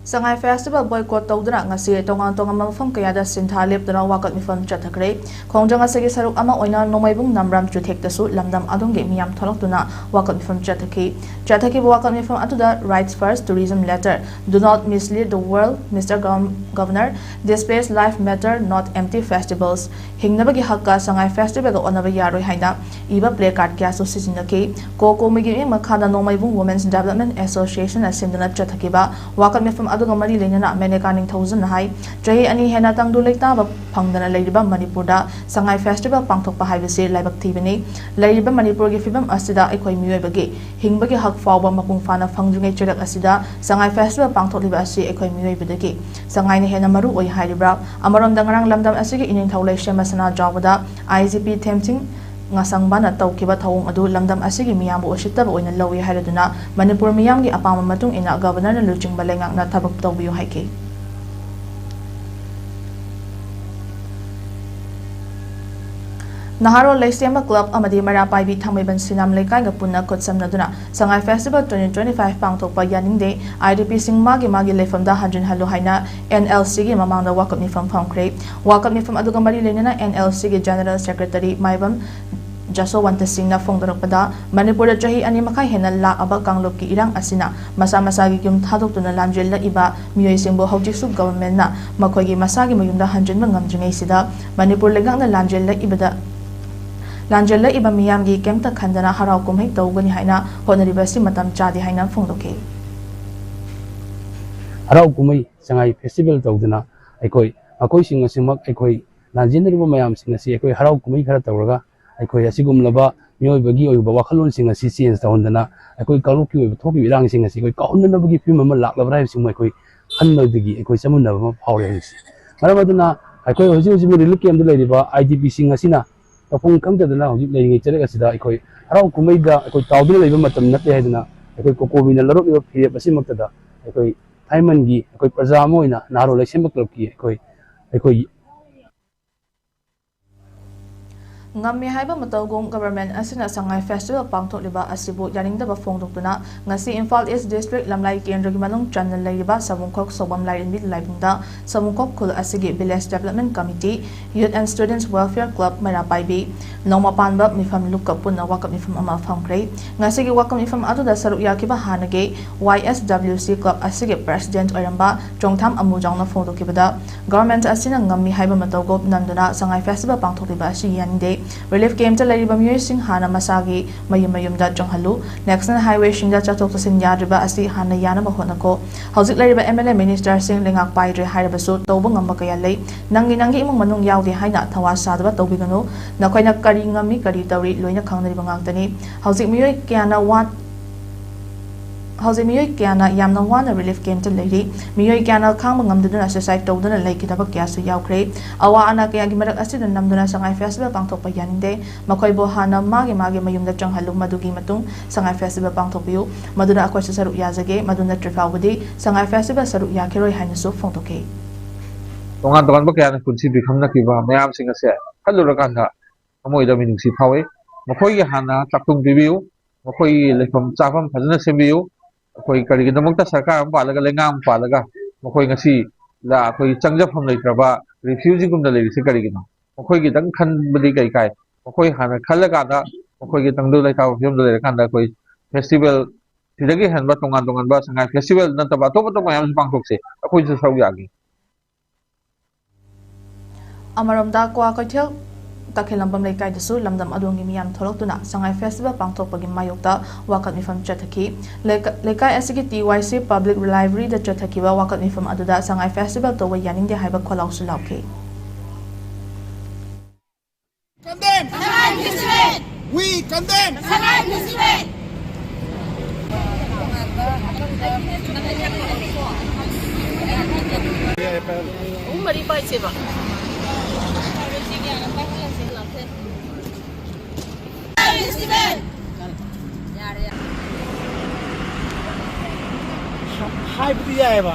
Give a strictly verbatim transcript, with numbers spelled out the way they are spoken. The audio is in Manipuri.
ꯁꯉꯥꯏ ꯐꯦꯁꯇꯤꯚꯦꯜ ꯕꯣꯏꯀꯣꯠ ꯇꯧꯗꯨꯅ ꯉꯁꯤ ꯇꯣꯉꯥꯟ ꯇꯣꯉꯥꯟꯕ ꯃꯐꯝ ꯀꯌꯥꯗ ꯁꯤꯟꯊꯥ ꯂꯦꯞꯇꯨꯅ ꯋꯥꯀꯠ ꯃꯤꯐꯝ ꯆꯠꯊꯈ꯭ꯔꯦ꯫ ꯈꯣꯡꯖꯪ ꯑꯁꯤꯒꯤ ꯁꯔꯨꯛ ꯑꯃ ꯑꯣꯏꯅ ꯅꯣꯡꯃꯩꯕꯨꯡ ꯅꯝꯔꯥꯝ ꯆꯨꯊꯦꯛꯇꯁꯨ ꯂꯝꯗꯝ ꯑꯗꯨꯝꯒꯤ ꯃꯤꯌꯥꯝ ꯊꯣꯛꯂꯛꯇꯨꯅ ꯋꯥꯀꯠ ꯃꯤꯐꯝ ꯆꯠꯊꯈꯤ꯫ ꯆꯠꯊꯈꯤꯕ ꯋꯥꯀꯠ ꯃꯤꯐꯝ ꯑꯗꯨꯗ Rights First, Tourism Letter, Do not mislead the world, Mister Gov-, Governor, Displaced Life Matter, not empty festivals, ꯍꯤꯡꯅꯕꯒꯤ ꯍꯛꯀ ꯁꯉꯥꯏ ꯐꯦꯁꯇꯤꯚꯦꯜꯒ ꯑꯣꯟꯅꯕ ꯌꯥꯔꯣꯏ ꯍꯥꯏꯅ ꯏꯕ placard ꯀꯌꯥꯁꯨ ꯁꯤꯖꯤꯟꯅꯈꯤ꯫ ꯀꯣ ꯀꯣꯃꯤꯒꯤ ꯃꯤꯠꯌꯦꯡ ꯃꯈꯥꯗ ꯅꯣꯡꯃꯩꯕꯨꯡ Women's Development Association ꯅ ꯁꯤꯟꯗꯨꯅ ꯆꯠꯊꯈꯤꯕ ꯋꯥꯀꯠ ꯃꯤꯐꯝ ꯑꯗꯨꯒ ꯃꯔꯤ ꯂꯩꯅꯅ ꯃꯦꯅꯦꯀꯥ ꯅꯤꯡꯊꯧꯖꯝꯅ ꯍꯥꯏ, ꯆꯍꯤ ꯑꯅꯤ ꯍꯦꯟꯅ ꯇꯪꯗꯨ ꯂꯩꯇꯥꯕ ꯐꯪꯗꯅ ꯂꯩꯔꯤꯕ ꯃꯅꯤꯄꯨꯔꯗ ꯁꯉꯥꯏ ꯐꯦꯁꯇꯤꯚꯦꯜ ꯄꯥꯡꯊꯣꯛꯄ ꯍꯥꯏꯕꯁꯤ ꯂꯥꯏꯕꯛ ꯊꯤꯕꯅꯤ꯫ ꯂꯩꯔꯤꯕ ꯃꯅꯤꯄꯨꯔꯒꯤ ꯐꯤꯕꯝ ꯑꯁꯤꯗ ꯑꯩꯈꯣꯏ ꯃꯤꯑꯣꯏꯕꯒꯤ ꯍꯤꯡꯕꯒꯤ ꯍꯛ ꯐꯥꯎꯕ ꯃꯄꯨꯡ ꯐꯥꯅ ꯐꯪꯗ꯭ꯔꯤꯉꯩ ꯆꯩꯔꯛ ꯑꯁꯤꯗ ꯁꯉꯥꯏ ꯐꯦꯁꯇꯤꯚꯦꯜ ꯄꯥꯡꯊꯣꯛꯂꯤꯕ ꯑꯁꯤ ꯑꯩꯈꯣꯏ ꯃꯤꯑꯣꯏꯕꯗꯒꯤ ꯁꯉꯥꯏꯅ ꯍꯦꯟꯅ ꯃꯔꯨ ꯑꯣꯏ ꯍꯥꯏꯔꯤꯕ꯭ꯔꯥ? ꯑꯃꯔꯣꯝꯗ ꯉꯔꯥꯡ ꯂꯝꯗꯝ ꯑꯁꯤꯒꯤ ꯏꯅꯤꯡꯊꯧ ꯂꯩꯁꯦꯝꯕ ꯁꯅꯥꯖꯥꯎꯕꯗ ꯑꯥꯏ ꯖꯤ ꯄꯤ ꯊꯦꯝꯆꯤꯡ ꯉꯥꯁꯪꯕꯅ ꯇꯧꯈꯤꯕ ꯊꯧꯑꯣꯡ ꯑꯗꯨ ꯂꯝꯗꯝ ꯑꯁꯤꯒꯤ ꯃꯤꯌꯥꯝꯕꯨ ꯎꯁꯤꯠꯇꯕ ꯑꯣꯏꯅ ꯂꯧꯏ ꯍꯥꯏꯔꯗꯨꯅ ꯃꯅꯤꯄꯨꯔ ꯃꯤꯌꯥꯝꯒꯤ ꯑꯄꯥꯝꯕ ꯃꯇꯨꯡ ꯏꯟꯅ ꯒꯕꯔꯅꯔꯅ ꯂꯨꯆꯤꯡꯕ ꯂꯩꯉꯥꯛꯅ ꯊꯕꯛ ꯇꯧꯕꯤꯌꯨ ꯍꯥꯏꯈꯤ꯫ ꯅꯍꯥꯔꯣꯜ ꯂꯩꯁꯦꯝꯕ ꯀ꯭ꯂꯕ ꯑꯃꯗꯤ ꯃꯩꯔꯥ ꯄꯥꯏꯕꯤ ꯊꯥꯡꯃꯩꯕꯟ ꯁꯤꯅꯥꯝ ꯂꯩꯀꯥꯏꯒ ꯄꯨꯟꯅ ꯈꯨꯠꯁꯝꯅꯗꯨꯅ ꯁꯉꯥꯏ ꯐꯦꯁꯇꯤꯚꯦꯜ twenty twenty-five ꯄꯥꯡꯊꯣꯛꯄ ꯌꯥꯅꯤꯡꯗꯦ, ꯑꯥꯏ ꯗꯤ ꯄꯤꯁꯤꯡ ꯃꯥꯒꯤ ꯃꯥꯒꯤ ꯂꯩꯐꯝꯗ ꯍꯟꯖꯤꯟꯍꯜꯂꯨ ꯍꯥꯏꯅ ꯑꯦꯟ ꯑꯦꯜ ꯁꯤꯒꯤ ꯃꯃꯥꯡꯗ ꯋꯥꯀꯠ ꯃꯤꯐꯝ ꯐꯝꯈ꯭ꯔꯦ꯫ ꯋꯥꯀꯠ ꯃꯤꯐꯝ ꯑꯗꯨꯒ ꯃꯔꯤ ꯂꯩꯅꯅ ꯑꯦꯟ ꯑꯦꯜ ꯁꯤꯒꯤ ꯖꯦꯅꯔꯦꯜ ꯁꯦꯀ꯭ꯔꯦꯇꯔꯤ ꯃꯥꯏꯕꯝ ꯖꯁꯣꯋꯟꯇ ꯁꯤꯡꯅ ꯐꯣꯡꯗꯣꯔꯛꯄꯗ, ꯃꯅꯤꯄꯨꯔꯗ ꯆꯍꯤ ꯑꯅꯤ ꯃꯈꯥꯏ ꯍꯦꯟꯅ ꯂꯥꯛꯑꯕ ꯀꯥꯡꯂꯨꯞꯀꯤ ꯏꯔꯥꯡ ꯑꯁꯤꯅ ꯃꯁꯥ ꯃꯁꯥꯒꯤ ꯌꯨꯝ ꯊꯥꯗꯣꯛꯇꯨꯅ ꯂꯥꯟꯖꯦꯜꯂꯛꯏꯕ ꯃꯤꯑꯣꯏꯁꯤꯡꯕꯨ ꯍꯧꯖꯤꯛꯁꯨ ꯒꯚꯔꯟꯃꯦꯟꯠꯅ ꯃꯈꯣꯏꯒꯤ ꯃꯁꯥꯒꯤ ꯃꯌꯨꯝꯗ ꯍꯟꯖꯤꯟꯕ ꯉꯝꯗ꯭ꯔꯤꯉꯩꯁꯤꯗ ꯃꯅꯤꯄꯨꯔ ꯂꯩꯉꯥꯛꯅ ꯂꯥꯟꯖꯦꯜꯂꯛꯏꯕꯗ, ꯂꯥꯟꯖꯦꯜꯂꯛꯏꯕ ꯃꯤꯌꯥꯝꯒꯤ ꯀꯩꯝꯇ ꯈꯟꯗꯅ ꯍꯔꯥꯎ ꯀꯨꯝꯍꯩ ꯇꯧꯒꯅꯤ ꯍꯥꯏꯅ ꯍꯣꯠꯅꯔꯤꯕ ꯑꯁꯤ ꯃꯇꯝ ꯆꯥꯗꯦ ꯍꯥꯏꯅ ꯐꯣꯡꯗꯣꯛꯈꯤ꯫ ꯍꯔꯥꯎ ꯀꯨꯝꯍꯩ ꯁꯉꯥꯏ ꯐꯦꯁꯇꯤꯚꯦꯜ ꯇꯧꯗꯨꯅ ꯑꯩꯈꯣꯏ ꯃꯈꯣꯏꯁꯤꯡ ꯑꯁꯤꯃꯛ ꯑꯩꯈꯣꯏ ꯂꯥꯟꯖꯦꯟꯅꯔꯤꯕ ꯃꯌꯥꯝꯁꯤꯡ ꯑꯁꯤ ꯑꯩꯈꯣꯏ ꯍꯔꯥꯎ ꯀꯨꯝꯍꯩ ꯈꯔ ꯇꯧꯔꯒ ꯑꯩꯈꯣꯏ ꯑꯁꯤꯒꯨꯝꯂꯕ ꯃꯤꯑꯣꯏꯕꯒꯤ ꯑꯣꯏꯕ ꯋꯥꯈꯜꯂꯣꯟꯁꯤꯡ ꯑꯁꯤ ꯆꯦꯟꯖ ꯇꯧꯍꯟꯗꯅ ꯑꯩꯈꯣꯏ ꯀꯥꯡꯂꯨꯞꯀꯤ ꯑꯣꯏꯕ ꯊꯣꯛꯈꯤꯕ ꯏꯔꯥꯡꯁꯤꯡ ꯑꯁꯤ ꯑꯩꯈꯣꯏ ꯀꯥꯎꯍꯟꯅꯅꯕꯒꯤ ꯐꯤꯕꯝ ꯑꯃ ꯂꯥꯛꯂꯕ꯭ꯔꯥ ꯍꯥꯏꯕꯁꯤꯃ ꯑꯩꯈꯣꯏ ꯈꯟꯕꯗꯒꯤ ꯑꯩꯈꯣꯏ ꯆꯃꯝꯅꯕ ꯑꯃ ꯐꯥꯎꯔꯦ ꯍꯧꯖꯤꯛꯁꯦ꯫ ꯃꯔꯝ ꯑꯗꯨꯅ ꯑꯩꯈꯣꯏ ꯍꯧꯖꯤꯛ ꯍꯧꯖꯤꯛ ꯔꯤꯂꯤꯐ ꯀꯦꯝꯞꯇ ꯂꯩꯔꯤꯕ ꯑꯥꯏ ꯗꯤ ꯄꯤꯁꯤꯡ ꯑꯁꯤꯅ ꯇꯧꯐꯝ ꯈꯪꯗꯗꯅ ꯍꯧꯖꯤꯛ ꯂꯩꯔꯤꯉꯩ ꯆꯔꯛ ꯑꯁꯤꯗ ꯑꯩꯈꯣꯏ ꯍꯔꯥꯎ ꯀꯨꯝꯍꯩꯗ ꯑꯩꯈꯣꯏ ꯇꯥꯎꯗꯨꯅ ꯂꯩꯕ ꯃꯇꯝ ꯅꯠꯇꯦ ꯍꯥꯏꯗꯨꯅ ꯑꯩꯈꯣꯏ ꯀꯣꯀꯣꯃꯤꯅ ꯂꯧꯔꯛꯂꯤꯕ ꯐꯤꯔꯦꯞ ꯑꯁꯤꯃꯛꯇꯗ ꯑꯩꯈꯣꯏ ꯊꯥꯏꯃꯟꯒꯤ ꯑꯩꯈꯣꯏ ꯄ꯭ꯔꯖꯥ ꯑꯃ ꯑꯣꯏꯅ ꯅꯍꯥꯔꯣꯜ ꯂꯩꯁꯦꯝꯕ ꯀ꯭ꯂꯕꯀꯤ ꯑꯩꯈꯣꯏ ꯑꯩꯈꯣꯏ ꯉꯝꯃꯤ ꯍꯥꯏꯕ ꯃꯇꯧꯒꯨꯝ ꯒꯚꯔꯟꯃꯦꯟꯠ ꯑꯁꯤꯅ ꯁꯉꯥꯏ ꯐꯦꯁꯇꯤꯚꯦꯜ ꯄꯥꯡꯊꯣꯛꯂꯤꯕ ꯑꯁꯤꯕꯨ ꯌꯥꯅꯤꯡꯗꯕ ꯐꯣꯡꯗꯣꯛꯇꯨꯅ ꯉꯁꯤ ꯏꯝꯐꯥꯜ ꯏꯁ꯭ꯠ ꯗꯤꯁ꯭ꯠꯔꯤꯛꯠ ꯂꯝꯂꯥꯏ ꯀꯦꯟꯗ꯭ꯔꯒꯤ ꯃꯅꯨꯡ ꯆꯟꯅ ꯂꯩꯔꯤꯕ ꯁꯃꯨꯈꯣꯛ ꯁꯣꯕꯝ ꯂꯥꯏꯔꯦꯝꯕꯤ ꯂꯥꯏꯕꯨꯡꯗ ꯁꯃꯨꯈꯣꯛ ꯈꯨꯜ ꯑꯁꯤꯒꯤ village development committee, youth and students welfare club Meira Paibi, ꯅꯣꯡꯃ ꯄꯥꯟꯕ ꯃꯤꯐꯝ ꯂꯨꯞꯀ ꯄꯨꯟꯅ ꯋꯥꯀꯠ ꯃꯤꯐꯝ ꯑꯃ ꯐꯝꯈ꯭ꯔꯦ꯫ ꯉꯁꯤꯒꯤ ꯋꯥꯀꯠ ꯃꯤꯐꯝ ꯑꯗꯨꯗ ꯁꯔꯨꯛ ꯌꯥꯈꯤꯕ ꯍꯥꯟꯅꯒꯤ ꯋꯥꯏ ꯑꯦꯁ ꯗꯕ꯭ꯂꯤꯎ ꯁꯤ ꯀ꯭ꯂꯕ ꯑꯁꯤꯒꯤ ꯄ꯭ꯔꯦꯁꯤꯗꯦꯟꯠ ꯑꯣꯏꯔꯝꯕ ꯆꯣꯡꯊꯥꯝ ꯑꯃꯨꯖꯥꯎꯅ ꯐꯣꯡꯗꯣꯛꯈꯤꯕꯗ, ꯒꯚꯔꯟꯃꯦꯟꯠ ꯑꯁꯤꯅ ꯉꯝꯃꯤ ꯍꯥꯏꯕ ꯃꯇꯧꯒꯨꯝ ꯅꯝꯗꯨꯅ ꯁꯉꯥꯏ ꯐꯦꯁꯇꯤꯚꯦꯜ ꯄꯥꯡꯊꯣꯛꯂꯤꯕ ꯑꯁꯤ ꯌꯥꯅꯤꯡꯗꯦ꯫ ꯔꯤꯂꯤꯐ ꯀꯦꯝꯞꯇ ꯂꯩꯔꯤꯕ ꯃꯤꯑꯣꯏꯁꯤꯡ ꯍꯥꯟꯅ ꯃꯁꯥꯒꯤ ꯃꯌꯨꯝ ꯃꯌꯨꯝꯗ ꯆꯪꯍꯜꯂꯨ꯫ ꯅꯦꯁꯅꯦꯜ ꯍꯥꯏꯋꯦꯁꯤꯡꯗ ꯆꯠꯊꯣꯛ ꯆꯠꯁꯤꯟ ꯌꯥꯗ꯭ꯔꯤꯕ ꯑꯁꯤ ꯍꯥꯟꯅ ꯌꯥꯅꯕ ꯍꯣꯠꯅꯈꯣ꯫ ꯍꯧꯖꯤꯛ ꯂꯩꯔꯤꯕ ꯑꯦꯝ ꯑꯦꯜ ꯑꯦ ꯃꯤꯅꯤꯁꯇꯔꯁꯤꯡ ꯂꯩꯉꯥꯛ ꯄꯥꯏꯗ꯭ꯔꯦ ꯍꯥꯏꯔꯕꯁꯨ ꯇꯧꯕ ꯉꯝꯕ ꯀꯌꯥ ꯂꯩ꯫ ꯅꯪꯒꯤ, ꯅꯪꯒꯤ ꯏꯃꯨꯡ ꯃꯅꯨꯡ ꯌꯥꯎꯗꯦ ꯍꯥꯏꯅ ꯊꯋꯥ ꯁꯥꯗꯕ ꯇꯧꯕꯤꯒꯅꯨ꯫ ꯅꯈꯣꯏꯅ ꯀꯔꯤ ꯉꯝꯃꯤ, ꯀꯔꯤ ꯇꯧꯔꯤ, ꯂꯣꯏꯅ ꯈꯪꯅꯔꯤꯕ ꯉꯥꯛꯇꯅꯤ꯫ ꯍꯧꯖꯤꯛ ꯃꯤꯑꯣꯏ ꯀꯌꯥꯅ ꯋꯥ-, ꯍꯧꯖꯤꯛ ꯃꯤꯑꯣꯏ ꯀꯌꯥꯅ ꯌꯥꯝꯅ ꯋꯥꯅ ꯔꯤꯂꯤꯐ ꯀꯦꯝꯞꯇ ꯂꯩꯔꯤ꯫ ꯃꯤꯑꯣꯏ ꯀꯌꯥꯅ ꯈꯥꯡꯕ ꯉꯝꯗꯗꯨꯅ ꯁꯨꯏꯁꯥꯏꯗ ꯇꯧꯗꯨꯅ ꯂꯩꯈꯤꯗꯕ ꯀꯌꯥꯁꯨ ꯌꯥꯎꯈ꯭ꯔꯦ꯫ ꯑꯋꯥ ꯑꯅꯥ ꯀꯌꯥꯒꯤ ꯃꯔꯛ ꯑꯁꯤꯗ ꯅꯝꯗꯨꯅ ꯁꯉꯥꯏ ꯐꯦꯁꯇꯤꯚꯦꯜ ꯄꯥꯡꯊꯣꯛꯄ ꯌꯥꯅꯤꯡꯗꯦ꯫ ꯃꯈꯣꯏꯕꯨ ꯍꯥꯟꯅ ꯃꯥꯒꯤ ꯃꯥꯒꯤ ꯃꯌꯨꯝꯗ ꯆꯪꯍꯜꯂꯨ꯫ ꯃꯗꯨꯒꯤ ꯃꯇꯨꯡ ꯁꯉꯥꯏ ꯐꯦꯁꯇꯤꯚꯦꯜ ꯄꯥꯡꯊꯣꯛꯄꯤꯌꯨ꯫ ꯃꯗꯨꯅ ꯑꯩꯈꯣꯏꯁꯨ ꯁꯔꯨꯛ ꯌꯥꯖꯒꯦ꯫ ꯃꯗꯨ ꯅꯠꯇ꯭ꯔꯤ ꯐꯥꯎꯕꯗꯤ ꯁꯉꯥꯏ ꯐꯦꯁꯇꯤꯚꯦꯜ ꯁꯔꯨꯛ ꯌꯥꯈꯤꯔꯣꯏ ꯍꯥꯏꯅꯁꯨ ꯐꯣꯡꯗꯣꯛꯈꯤ꯫ ꯇꯣꯉꯥꯟ ꯇꯣꯉꯥꯟꯕ ꯀꯌꯥꯅ ꯄꯨꯟꯁꯤ ꯄꯤꯈꯝꯅꯈꯤꯕ ꯃꯌꯥꯝꯁꯤꯡ ꯑꯁꯦ ꯈꯜꯂꯨꯔꯀꯥꯟꯗ ꯊꯃꯣꯏꯗ ꯃꯤꯅꯨꯡꯁꯤ ꯐꯥꯎꯏ꯫ ꯃꯈꯣꯏꯒꯤ ꯍꯥꯟꯅ ꯆꯥꯛꯊꯨꯡ ꯄꯤꯕꯤꯌꯨ, ꯃꯈꯣꯏꯒꯤ ꯂꯩꯐꯝ ꯆꯥꯐꯝ ꯐꯖꯅ ꯁꯦꯝꯕꯤꯌꯨ꯫ ꯑꯩꯈꯣꯏ ꯀꯔꯤꯒꯤꯗꯃꯛꯇ ꯁꯔꯀꯥꯔ ꯑꯃ ꯄꯥꯜꯂꯒ, ꯂꯩꯉꯥꯛ ꯑꯃ ꯄꯥꯜꯂꯒ ꯃꯈꯣꯏ ꯉꯁꯤ ꯂ-, ꯑꯩꯈꯣꯏ ꯆꯪꯖꯐꯝ ꯂꯩꯇ꯭ꯔꯕ ꯔꯤꯐ꯭ꯌꯨꯖꯤꯒꯨꯝꯅ ꯂꯩꯔꯤꯁꯤ ꯀꯔꯤꯒꯤꯅꯣ? ꯃꯈꯣꯏꯒꯤꯗꯪ ꯈꯟꯕꯗꯤ ꯀꯩ ꯀꯥꯏ? ꯃꯈꯣꯏ ꯍꯥꯟꯅ ꯈꯜꯂꯀꯥꯟꯗ, ꯃꯈꯣꯏꯒꯤ ꯇꯪꯗꯨ ꯂꯩꯇꯥꯕ ꯐꯤꯕꯝꯗ ꯂꯩꯔꯀꯥꯟꯗ ꯑꯩꯈꯣꯏ ꯐꯦꯁꯇꯤꯚꯦꯜ ꯁꯤꯗꯒꯤ ꯍꯦꯟꯕ ꯇꯣꯉꯥꯟ ꯇꯣꯉꯥꯟꯕ ꯁꯉꯥꯏ ꯐꯦꯁꯇꯤꯚꯦꯜ ꯅꯠꯇꯕ ꯑꯇꯣꯞ ꯑꯇꯣꯞꯄ ꯃꯌꯥꯝꯁꯨ ꯄꯥꯡꯊꯣꯛꯁꯦ, ꯑꯩꯈꯣꯏꯁꯨ ꯁꯔꯨꯛ ꯌꯥꯒꯦ꯫ ꯑꯃꯔꯣꯝꯗ ꯀ꯭ꯋꯥꯀꯩꯊꯦꯜ ꯇꯈꯦꯜꯂꯝꯕꯝ ꯂꯩꯀꯥꯏꯗꯁꯨ ꯂꯝꯗꯝ ꯑꯗꯣꯝꯒꯤ ꯃꯤꯌꯥꯝ ꯊꯣꯛꯂꯛꯇꯨꯅ ꯁꯉꯥꯏ ꯐꯦꯁꯇꯤꯚꯦꯜ ꯄꯥꯡꯊꯣꯛꯄꯒꯤ ꯃꯥꯌꯣꯛꯇ ꯋꯥꯀꯠ ꯃꯤꯐꯝ ꯆꯠꯊꯈꯤ꯫ ꯂꯩꯀ-, ꯂꯩꯀꯥꯏ ꯑꯁꯤꯒꯤ ꯇꯤ ꯋꯥꯏ ꯁꯤ ꯄꯕ꯭ꯂꯤꯛ ꯂꯥꯏꯕ꯭ꯔꯦꯔꯤꯗ ꯆꯠꯊꯈꯤꯕ ꯋꯥꯀꯠ ꯃꯤꯐꯝ ꯑꯗꯨꯗ ꯁꯉꯥꯏ ꯐꯦꯁꯇꯤꯚꯦꯜ ꯇꯧꯕ ꯌꯥꯅꯤꯡꯗꯦ ꯍꯥꯏꯕ ꯈꯣꯜꯂꯥꯎꯁꯨ ꯂꯥꯎꯈꯤ꯫ Condemn! Sangay Festival! We condemn! Sangay Festival! ꯄꯨꯡ ꯃꯔꯤ ꯄꯥꯏꯁꯦꯕ꯫ ꯍꯥꯏꯕꯗꯤ ꯌꯥꯏꯑꯕ꯫